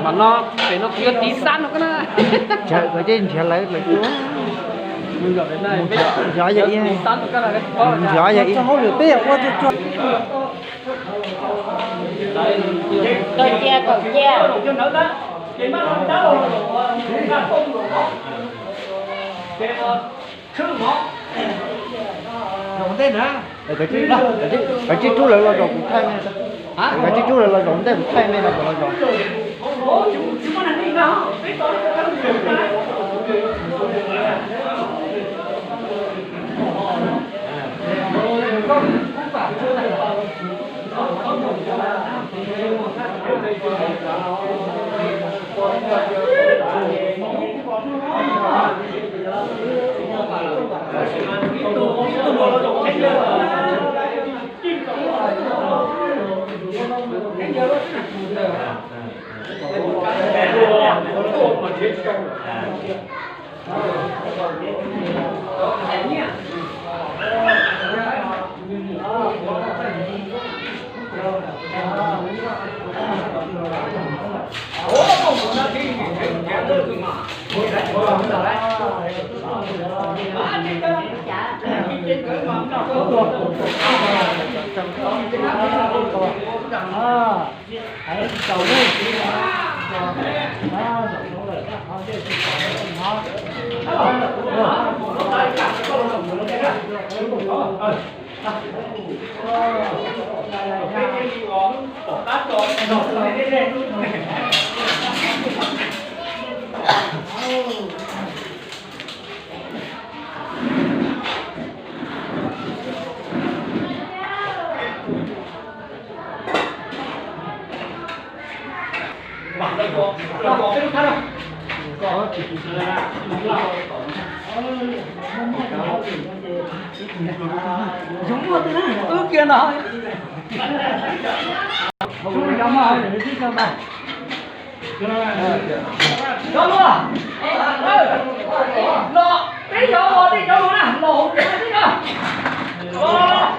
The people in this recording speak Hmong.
Mas no pem no kuv yuav tiv xab no koj na. Nrhiav lawv lawm. Nrhiav yog ib, nrhiav yog ib. Kaum cia, kaum cia. Kav tsij rub lawv los zaum kuv thaij me. Kav tsij rub lawv los zaum ntej kuv thaij me no kom los zaum. Wb kiag no. Cov luag los, peb cov los, tej cov los na, los hauv tsev na. Los, los, los.